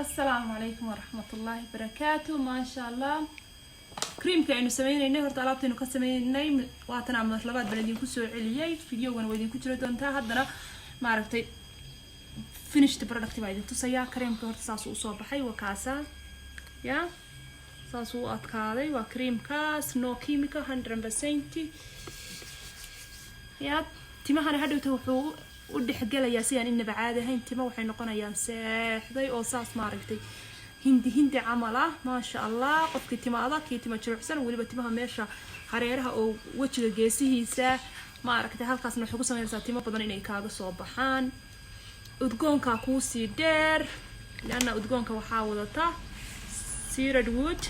Asalaamu calaykum waraxmatullaahi barakaatu. Maasha Allah, creamka aynu sameyneynay, horta alaabtaynu ka sameynay waatan. Ama labaad baan idinku soo celiyey, videogana waa idinku jiri doontaa. Haddana maaragtay finished product baa idin tusayaa. Creamka horta saasuu usoo baxay, waa kaasa ya saasuu u adkaaday. Waa creamkaas, no chemical, 100%. Ya timahana hadhowta wuxuu u dhexgelayaa sidaan inaba caadi ahayn. Tima waxay noqonayaan seexday oo saas maaragtay hindi hindi camal ah. Maasha Allah, qofkii tima adag, kii tima jilicsan, weliba timaha meesha hareeraha oo wejiga geesihiisa maaragtay, halkaasna waxay ku sameynaysaa timo badan inay kaaga soo baxaan. Udgoonkaa kuusii dheer, leanna udgoonka waxaa wadata cedarwood,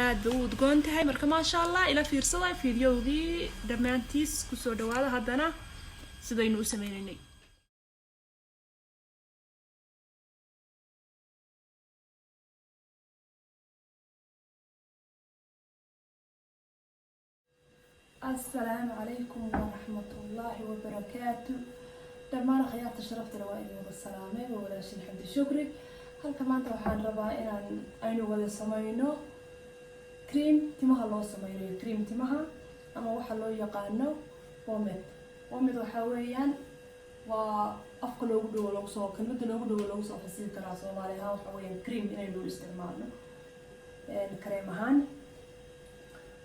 aad bay u udgoon tahay. Marka maasha Allah, ila fiirsada videogii dhammaantiis. Kusoo dhawaada haddana sidaynu u sameynaynay. Asalaamu calaykum waraxmatullaahi wabarakaatu. Dhammaan akhyaarta sharafta le waa idin wada salaamay. Waa walaashin Xamdi Shukri. Halka maanta waxaan rabaa inaan aynu wada sameyno cream timaha loo sameynayo, cream timaha ama waxa loo yaqaano pomade. Pomade waxaa weeyaan waa afka loogu dhawo, loogu soo kelmada loogu dhawo, loogu soo fasiri karaa Soomaali ahaan. Waxa weeyaan cream inaynu isticmaalno kareem ahaan.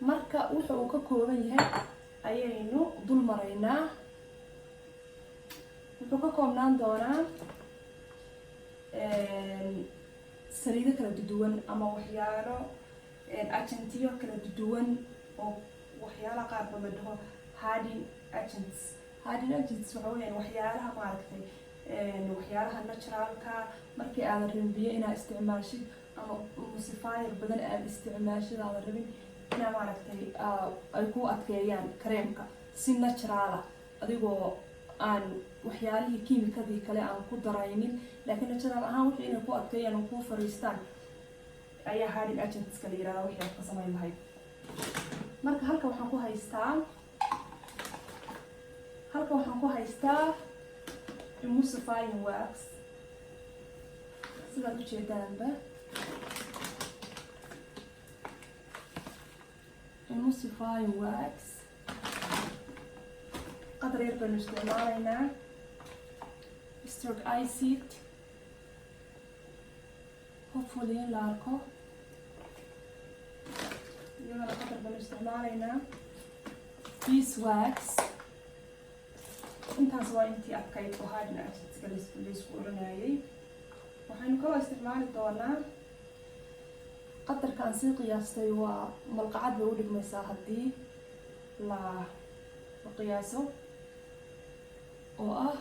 Marka wuxa uu ka kooban yahay ayaynu dul maraynaa. Wuxuu ka koobnaan doonaa saliido kala duduwan ama waxyaalo agentiyo kala duduwan oo waxyaalaha qaarkood la dhaho hardening agents. Hardening agents waxa weyaan waxyaalaha maaragtay, waxyaalaha naturalka markii aadan rabin biyo inaad isticmaashid ama emulsifier badan aada isticmaashid, aadan rabin inaa maaragtay ay ku adkeeyaan kareemka si natural ah, adigoo aan waxyaalihii kiimikadii kale aan ku daraynin, laakiin natural ahaan wixii inay ku adkeeyaan oo kuu fariistaan ayaa hardening agentska la yirahdaa, wixii aad ka samayn lahayd. Marka halka waxaan ku haystaa emulsifying wax, sidaad ujeedaanba emulsifying wax. Qadar yar baynu isticmaalaynaa. Stearic acid, hopefully in la arko, iyadana qadar baynu isticmaalaynaa. Beeswax. Intaas waa intii adkayd oo hardening agentska laysku oranayay. Waxaynu kaloo isticmaali doonaa qadarka aan sii qiyaastay, waa malqacad bay u dhigmaysaa haddii la qiyaaso, oo ah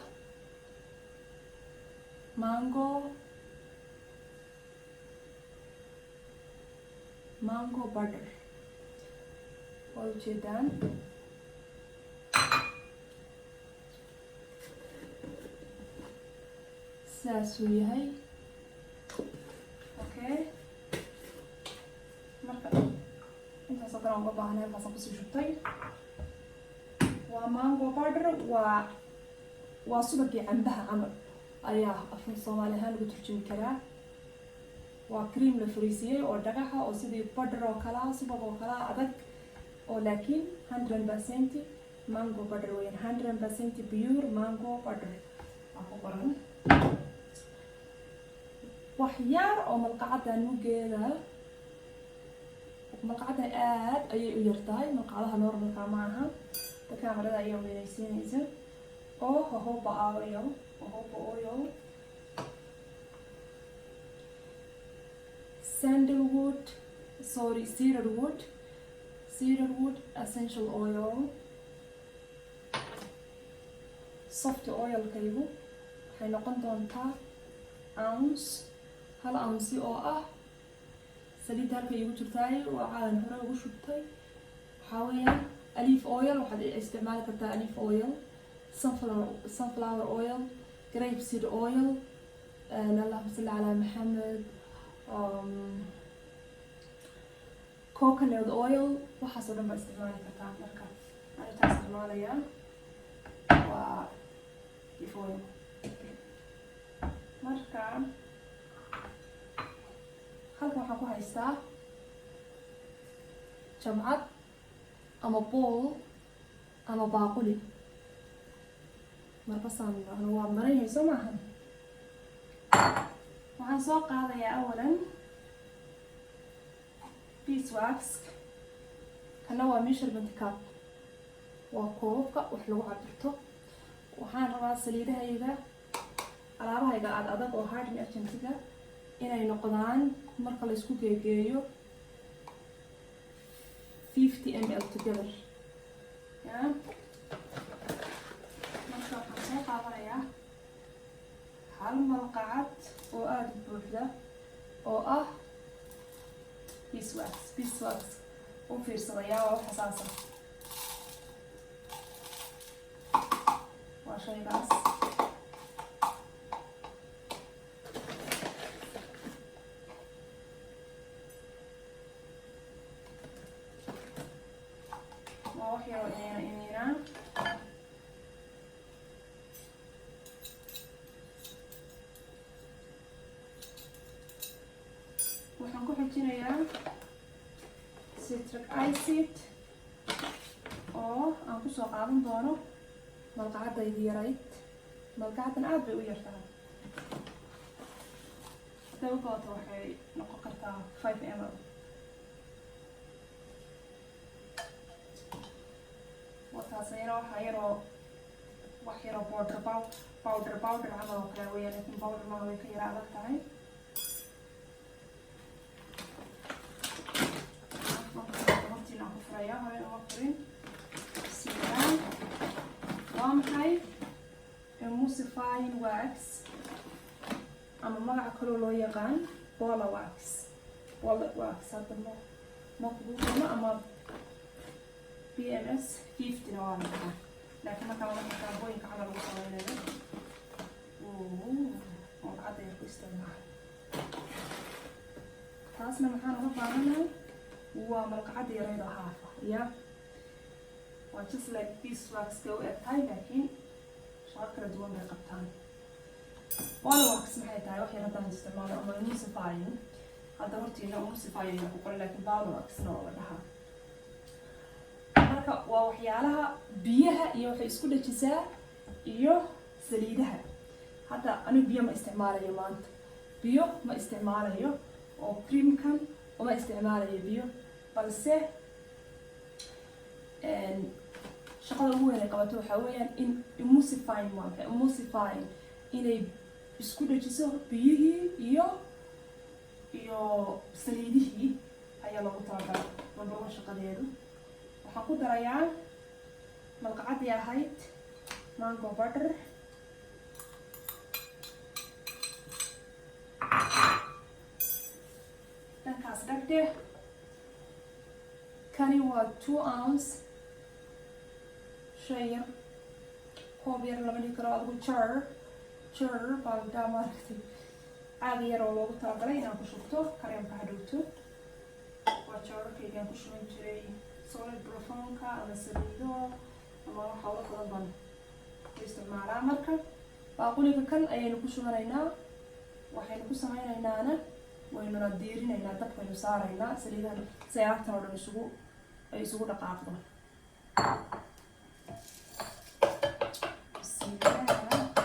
mango butter. Waad ujeedaan. Saasuu yahay. Okay, marka intaasoo kale aan uga baahnay halkaasaan kusii shubtay. Waa mango butter, waa subagii cambaha camal ayaa afka Soomaali ahaan lagu turjumi karaa. Waa cream la fariisiyey oo dhagaxa oo sidii butter oo kalaa, subag oo kalaa adag oo laakiin 100% mango butter weeyaan. 100% pure mango butter waa ku qoran. Wax yar oo malqacadda nugeeda, malqacaddan aad ayay u yar tahay, malqacadaha normalka ma aha. Kaamarada ayaa weynaysiinaysa. Oo jojoba oil, sandalwood, sorry, cedarwood, cedarwood essential oil. Soft oilkaygu waxay noqon doontaa ounce, 1 ounce oo ah saliidda halka iigu jirtaay, waa caalan hore ugu shubtay. Waxaa weeyaan olive oil, waxaad isticmaali kartaa olive oil, sunflower oil, grape seed oil, allahuma salli calaa Maxamed, coconut oil, waxaas oo dhan baa isticmaali kartaa. Marka anitaa isticmaalayaa waa olive oil. Marka Waxaan ku haystaa jamcad ama bowl ama baaquli marbasaan anu waa maran yahay, soo maahan? Waxaan soo qaadayaa awalan beeswax. Kana waa measurement cup, waa koobabka wax lagu cabirto. Waxaan rabaa saliidahayga, alaabahayga aad adag oo hardening agentiga inay noqdaan marka la isku geegeeyo 50 ml together ya. Marka waxaan soo qaadanayaa hal malqacad oo aada u buuxda oo ah beeswax. Beeswax u fiirsadayaa, waa wax xasaasa, waa shaygaas. Waa wax yaroo iniina iniinaa. Waxaan ku xijinayaa citric acid oo aan kusoo qaadan doono malqacadaydi yarayd. Malqacaddan aada bay u yartahay, hadday u badato waxay noqon kartaa 5 ml. Wataasayna waxaa yaroo wax yaroo powder powder powder camal oo kale weeyaan, laakiin powder maaha, way ka yara adag tahay. Hortiina aan ku furaya, hore uma furin. Bismillah. Waa maxay? Emulsifying wax ama magaca kaloo loo yaqaan bola wax. Bola wax hadda ma kugu ama PMS 50 na waa la dhahaa, laakiin marka marka shaambooyinka camal lagu sameynayo malqacadda yar ku isticmaala. Taasna maxaan uga baahanahay? Waa malqacadda yareyd oo haafa ya. Waa just like beeswax ka u eg tahay, laakiin shaqo kala duwan bay qabtaan. Bola wax maxay tahay? Wax yar haddaan isticmaalo ama emulsifying, hadda hortiina emulsifying ku qoran, laakiin bola waxna waa la dhahaa. Marka waa waxyaalaha biyaha iyo waxay isku dhajisaa iyo saliidaha. Hadda anigu biyo ma isticmaalayo maanta, biyo ma isticmaalayo oo creamkan uma isticmaalayo biyo, balse shaqada ugu weyn ay qabato waxaa weeyaan in emulsifying. Waa maxay emulsifying? Inay isku dhajiso biyihii iyo saliidihii ayaa loogu talagalay, number one shaqadeedu. Waxaan ku darayaa malqacadii ahayd mango butter. Dhankaas dhagdhe. Kani waa 2 ounce, shay yar, koob yar lama dhigi karo, adigu jar baa la dhahaa, maaragtay, caagi yar oo loogu talagalay inaan ku shubto kareemka hadhowto. Waa jararkaygaan ku shuban jiray solid perfume-ka ama saliido ama wax howlo badan baan ku isticmaalaa. Marka baaquliga kan ayaynu ku shubanaynaa. Waxaynu ku sameynaynaana waynuna diirinaynaa, dabkaynu saaraynaa saliidahan si ay agtan oo dhan isugu ay isugu dhaqaaqdo. Bismillah.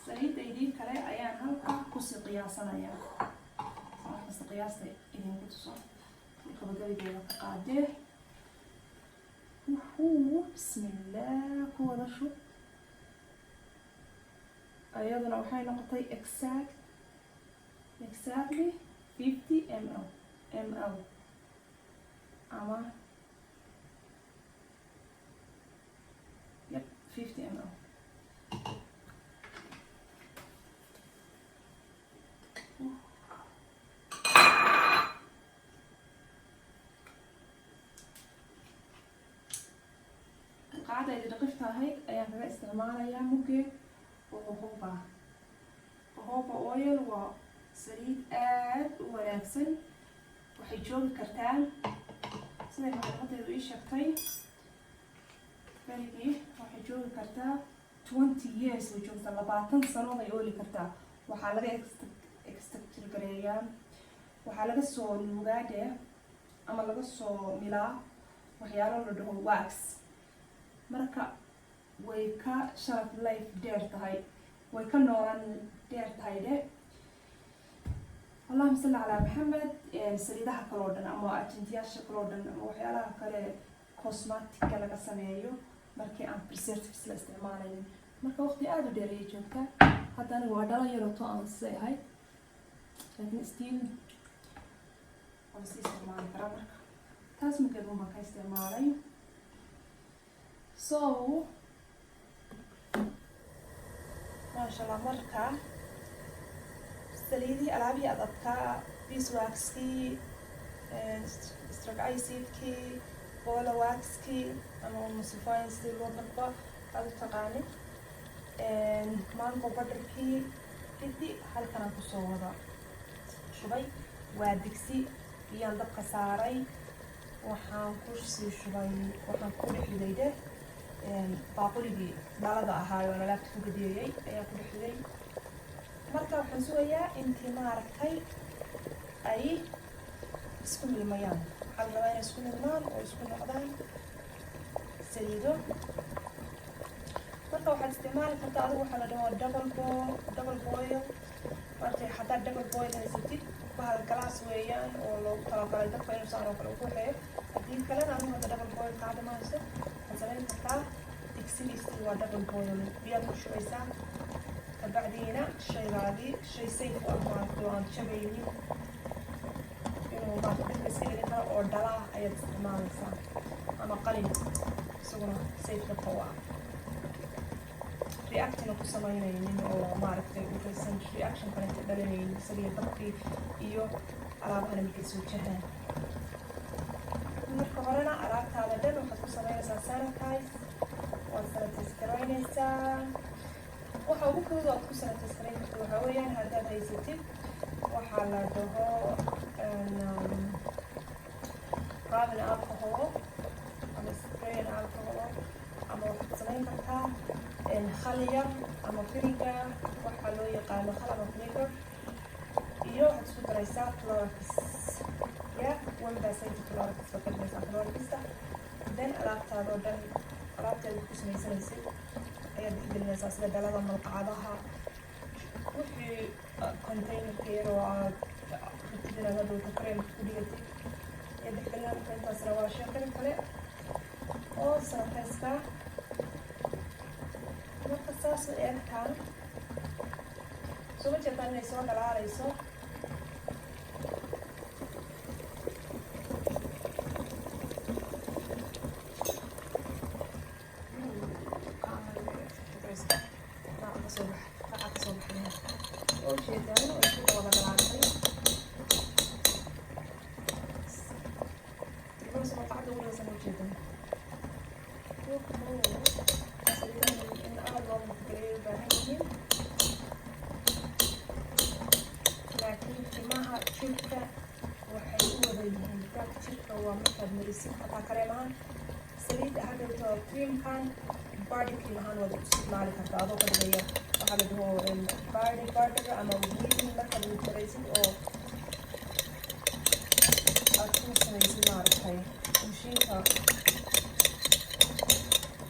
Saliidaydii kale ayaan halka kusii qiyaasanayaa, wax kasta qiyaasta idinku tuso. Qabagabigeeda ka qaadee. Wuxuu, bismillah, ku wada shub. Ayaduna waxay noqotay exactly 50 ml ama, yep, 50 ml. Qaacdayda dhaqifta ahayd ayaan kaga isticmaalayaa muggeed oo jojoba. Jojoba oil waa saliid aad u wanaagsan. Waxay leedahay Waxay joogi kartaa, siday macluumadeedu ii sheegtay berigii, waxay joogi kartaa 20 years way joogtaa, 20 sanood ay ooli kartaa. Waxaa laga extract gareeyaa, waxaa laga soo nuugaa dheh ama laga soo milaa waxyaalo la dhaho wax. Marka way ka shelf life dheer tahay, way ka noolaan dheer tahay dheh. Allahuma salli calaa Maxamed. Saliidaha kaloo dhan ama agentyaasha kaloo dhan ama waxyaalaha kale cosmeticka laga sameeyo markii aan preservatives la isticmaalaynin, marka waqti aada u dheer ayay joogtaa. Hadda aniga waa dhalo yaroo aan sisay ahayd, laakiin still waan sii isticmaali karaa. Marka taas mugeed un baan ka isticmaalay. So maasha Allah. Marka saliidihii, alaabihii ad adkaa, beeswaxkii, stearic acidkii, Polawaxkii ama emulsifying sidii loo dalba aad u taqaanid, mango butterkii, gidi halkanaan kusoo wada shubay. Waa digsi biyaan dabka saaray, waxaan kusii shubay, waxaan ku dhex riday dheh baaquligii dhalada ahaay oon alaabta ku gadiyayay ayaan ku dhex riday. Marka waxaan sugayaa intii maaragtay ay isku milmayaan. Waxaa la rabaa inay isku milmaan oo isku noqdaan saliido. Marka waxaad isticmaali kartaa adigu waxaa la dhaho double boil. Markay haddaad double boil haysatid, bahal galaas weeyaan oo loogu talagalay dabka inuu saan oo kale ugu waxeeyo. Haddii kalena, adigu hadda double boil kaada ma haysto, waxaad samayn kartaa digsigiisii waa double boil, biyaad ku shubaysaa, kabacdiina shaygaagii, shay safe u ah maaragtay oo aan jabaynin, inuu maaragtay dabka iska celin karo oo dhalaa ayaad isticmaalaysaa, ama qalin isaguna safe dabka u ah, reactina ku samaynaynin oo maaragtay uusan reaction kale ka dhalanaynin isagiyo dabkii iyo alaabahana markay soo jahaan. Marka horena alaabtaada dhan waxaad ku samaynaysaa sanitize, waad sanitize garaynaysaa. Waxa ugu fudud oo aad ku sanitize garayn karto waxaa weeyaan haddaad haysatid waxaa la dhaho rubbing alcohol ama spraying alcohol, ama waxaad samayn kartaa khal yar ama vinegar, waxaa loo yaqaano khal ama vinegar, iyo waxaad isku daraysaa Clorox ya 1% Clorox baad ka dhigaysaa Cloroxta. Then alaabtaada oo dhan, alaabteeda ku samaysanaysid ayaad dhexgelinaysaa, sida dhalada, malqacadaha, wixii containerka yar oo aad rabtid inaad hadhowta kareemka ku dhigatid ayaad dhexgelinaa. Marka intaasna waa sheekada kale oo sanitizeka. Marka saas u eegtaan, soo ma jeedaan inay soo dhalaalayso? Kasoo bax, qaca kasoo baxaya oo ujeedaan oo isku wada dhalaashay. Malqacda ugu dhaysan ujeedaan saliidahan in aada loo mutageliyo u baahan yihiin, laakiin timaha, jirka waxay u wada yihiin daag. Jirka waa markaad marisid hataa kareem ahaan saliidda, hadhowto creamkan body cream ahaan waad u isticmaali kartaa, adoo ka dhigaya waxaa la dhaho body butter ama whipping. Markaad whip oo aad ku samaysid maaragtay mashiinka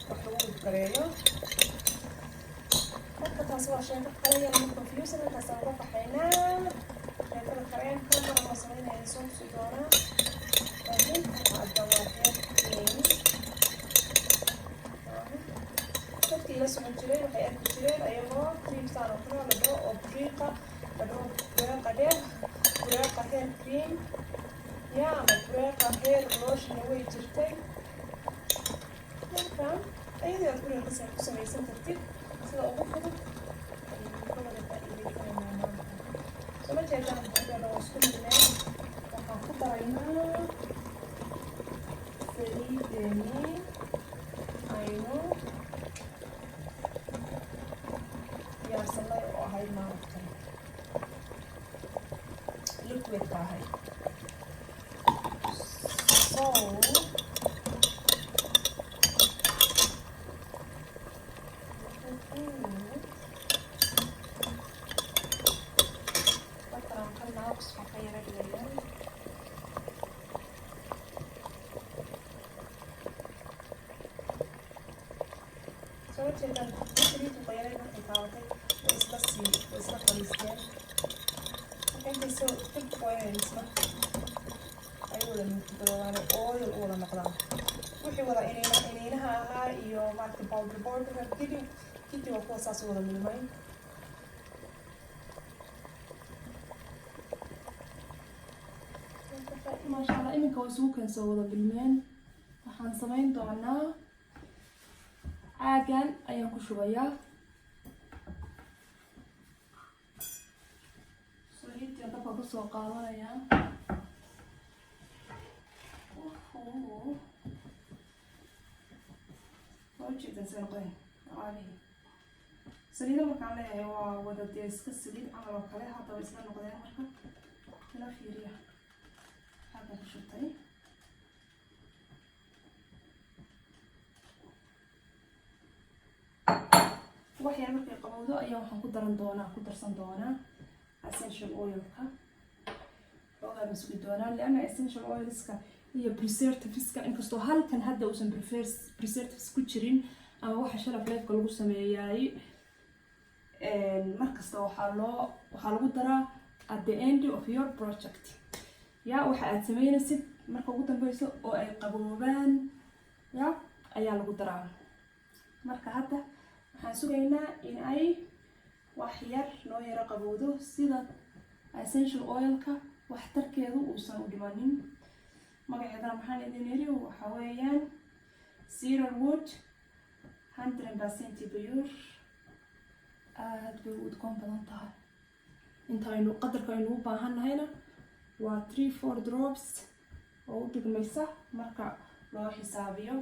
wax lagu whip gareeyo. Marka taas waa sheeko kale yar confusion. Intaasaan uga baxaynaa sheekada kareemka. Mar la sameynaya soo tusi doonaa, laakiin hadda waa hair cream. Dadkii ila socon jiray waxay arki jireen ayagoo creamsaan oo kale la dhaho oo buriiqa la dhaho, bureeqa dheer, bureeqa hair cream ya ama bureeqa hair lotionna way jirtay. Marka ayadii aad guriga ku samaysan kartid sida ugu fudud ayaynu ka wada faa'iideysanaynaa maanta. Soo ma jeedaan? Buuxdeeda waa isku midneen. Waxaan ku daraynaa saliideennii aynu diyaarsanay oo ahayd maaragtay liquidka ahayd. Jeedaan saliiddu qoyanay markay taabatay, way isla sii, way isla fadhiisteen. Marka intay soo dib qoyanaysna ay wada nuuggaroobaan, oil u wada noqdaan wixii wada inayna inaynaha ahaa iyo maaragtay powder powderka kidi kidi, waa kuwa saas u wada milmay. Maasha Allah, iminka waa isugu keen soo wada bilmeen. Waxaan samayn doonaa, caagan ayaan ku shubayaa. Saliidii dabka kusoo qaadanayaa. Uhu. Waa ujeedan sida noqdeen alaabihii. Saliida markaan leeyahay, waa wada dee iska saliid camal oo kale haddaba isla noqdeen. Marka ila fiiriya, xagga ku shubtay. Wax yar markay qabowdo ayaa waxaan ku daran doonaa, ku darsan doonaa essential oilka. Xoogaa baan sugi doonaa, lianna essential oilska iyo preservativeska, inkastoo halkan hadda uusan preservatives ku jirin ama waxa shelf lifeka lagu sameeyaay, markasta waxaa lagu daraa at the end of your project. Ya, waxa aad sameynaysid marka ugu dambeyso oo ay qaboobaan ya ayaa lagu daraa. Marka hadda waxaan sugaynaa in ay wax yar noo yaro qabowdo, sida essential oilka waxtarkeedu uusan u dhimanin. Magaceedana maxaan idin iri? Waxa weeyaan cedarwood, 100% pure. Aada bay u udgoon badan tahay. Inta aynu qadarka aynu u baahan nahayna waa 3-4 drops oo u dhigmaysa, marka loo xisaabiyo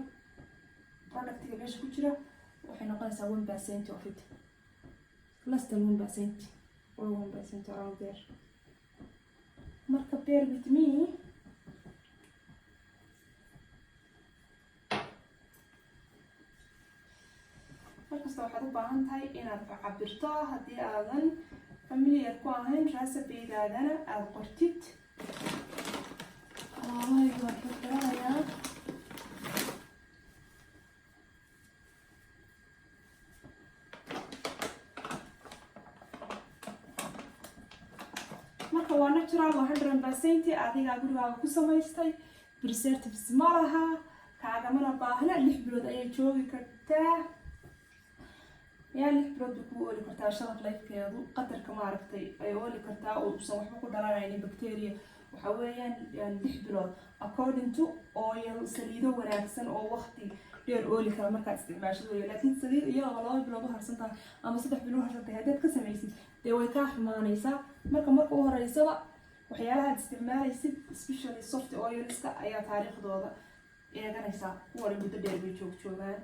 productiga meesha ku jira, waxay noqonaysaa 1% of it, less than 1% or 1%, around there. Marka bear with me. Markasta waxaad u baahan tahay inaad cabirto haddii aadan familiar ku ahayn recipe-gaadana aada qortid. Alaabahayga waan xirxiranayaa. Marka waa natural, waa 100%. Adigaa gurigaaga ku samaystay, preservatives ma laha, kaagamana baahna. 6 bilood ayay joogi kartaa. Yaa, 6 bilood bay kuu ooli kartaa shelf lifekeedu. Qadarka maaragtay ay ooli kartaa oo uusan waxba ku dhalanaynin bacteria waxa weeyaan 6 bilood, according to oil, saliido wanaagsan oo waqti dheer ooli kara markaad isticmaashid weyo. Laakiin saliid iyadoo 2 bilood u harsan tahay ama 3 bilood u harsan tahay haddaad ka samaysid, dee way kaa xumaanaysaa. Marka u horeysaba waxyaalahaad isticmaalaysid, especially soft oilska, ayaa taariikhdooda eeganaysaa. Kuwani muddo dheer bay joog joogaan.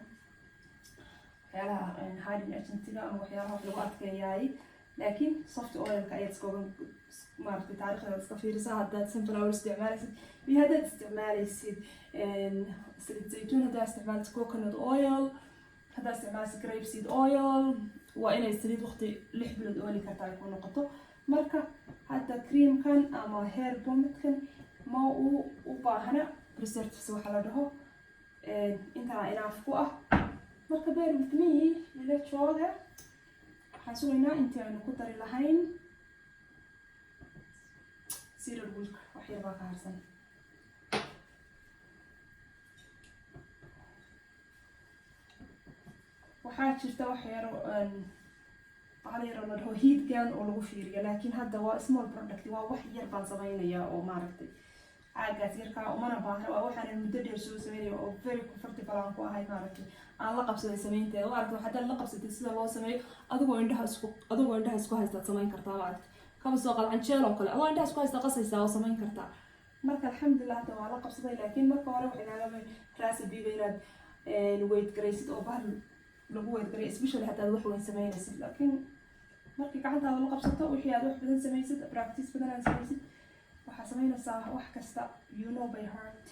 Waxyaalaha hardening agentiga ama waxyaalaha wax lagu adkeeyaay, laakiin soft oilka ayaad iska ogan, maaragtay, taariikhdeeda iska fiirisaa haddaad sunflower isticmaalaysid iyo haddaad isticmaalaysid saliid zaytuun, haddaad isticmaalaysid coconut oil, haddaad isticmaalaysid grape seed oil. Waa inay saliid waqti 6 bilood ooli karta ay ku noqoto. Marka hadda creamkan ama hair pomadekan ma uu u baahna preservatives waxa la dhaho, intaa enough ku ah. Marka bear with me, ila jooga. Waxaan sugaynaa intii aynu ku dari lahayn cedarwoodka. Wax yar baa ka harsan. Waxaa jirta wax yaro, bahal yaro la dhaho heat gun oo lagu fiiriyo, laakiin hadda waa small product, waa wax yar baan samaynayaa oo maaragtay caagaas yarkaa umana baahna. Waa waxaanan muddo dheer soo sameynaya oo very comfortable aan ku ahay, maaragtay, aan la qabsaday samaynteeda. Maaragtay, haddaad la qabsatay sida loo sameeyo, adigoo indhaha isku haystaad samayn kartaa. Maaragtay, kaba soo qaad canjeel oo kale, adoo indhaha isku haysta qasaysaa oo samayn kartaa. Marka alxamdulilah, hadda waa la qabsaday, laakiin marka hore waxay kaaga recipe-ga inaad weight garaysid oo bahal lagu weight garay, especially haddaad wax weyn samaynaysid. Laakiin markii gacantaada la qabsato, wixii aad wax badan samaysid, practice badan aad samaysid, waxaa samaynaysaa wax kasta you know by heart,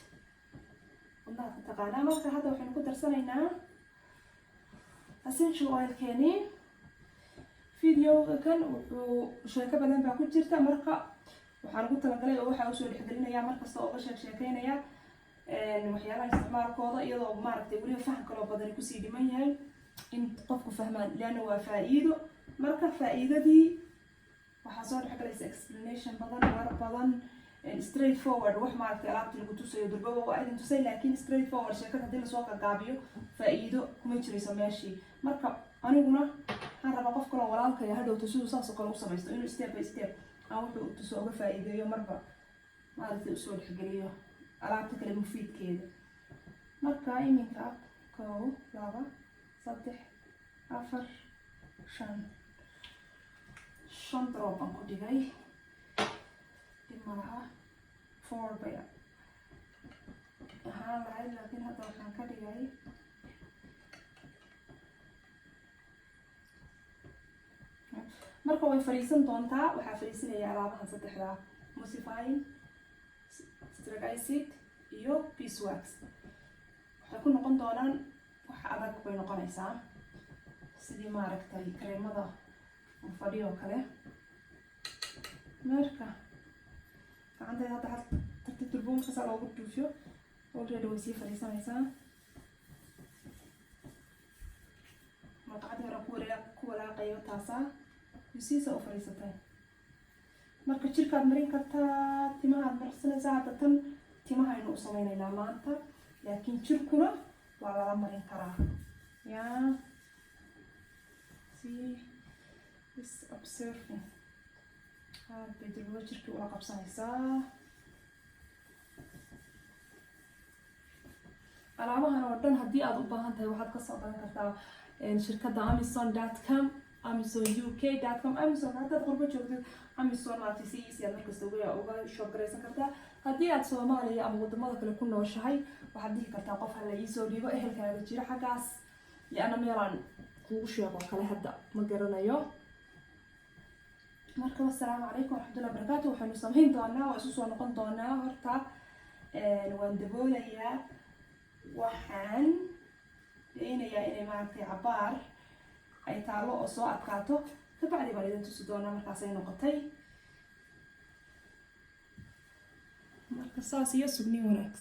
wadnahaad ka taqaanaa. Marka hadda waxaynu ku darsanaynaa essential oilkeeni. Videoga kan wuxuu sheeko badan baa ku jirta. Marka waxaan ugu talagalay oo waxaa usoo dhexgelinayaa markasta oo ka sheek sheekeynaya waxyaalaha isticmaalkooda, iyadoo maaragtay weliba faham kaloo badani kusii dhiman yahay. In qofku fahmaan, leanna waa faa-iido. Marka faa-iidadii waxaa soo dhexgalaysa explanation badan, war badan. Straight forward wax maaragtay alaabta lagu tusayo durbaba waa idin tusay, laakiin straight forward sheekada haddii lasoo gagaabiyo, faa-iido kuma jirayso meeshii. Marka aniguna waxaan rabaa qof kaloo walaalkaya hadhowto siduu saas oo kale u samaysto, inuu step by step aan wuxuu u tuso uga faa-iideeyo, marba maaragtay usoo dhexgeliyo alaabta kale mufiidkeeda. Marka iminka kow, laba, saddex, afar, shan, shan drop baan ku dhigay. Dhib malaha, four bay ahaan lahayd, laakiin hadda waxaan ka dhigay. Marka way fadhiisan doontaa. Waxaa fadhiisanaya alaabahan saddexdaa: emulsifying, citric acid iyo beeswax. Waxay ku noqon doonaan wax adag bay noqonaysaa, sidii maaragtay kareemada fadhi oo kale. Marka gacantayda hadda had tartiib turbo markaasaa loogu duufiyo, already way sii fadhiisanaysaa. Malqacadii hore ku wareeg ku walaaqayo taasaa yusiisa u fadhiisatay. Marka jirkaad marin kartaa, timahaad marsanaysaa. Hadda tan timahaynu u sameynaynaa maanta, laakiin jirkuna waa lala marin karaa. Yeah, see is observing, aad bay durbo jirkii ula qabsanaysaa. Alaabahan oo dhan haddii aad u baahan tahay, waxaad kasoo gadan kartaa shirkadda Amazon.com, AmazonUK.com. Amazon haddaad qurbo joogtid, Amazon maaragtay si easy aad markasta uga shop garaysan kartaa. Haddii aad Soomaaliya ama wadamada kale ku nooshahay, waxaad dhihi kartaa qof hala iisoo dhiibo ehelkaaga jira xaggaas, lianna meelaan kugu sheego kale hadda ma garanayo. Marka wasalaamu calaykum waraxmatullahi wabarakaatu. Waxaynu samayn doonaa, waa isu soo noqon doonaa. Horta waan daboolayaa, waxaan daynayaa inay maaragtay cabaar ay taalo oo soo adkaato, kabacdi baan idin tusi doonaa markaasay noqotay. Marka saas iyo sugniin wanaagsan.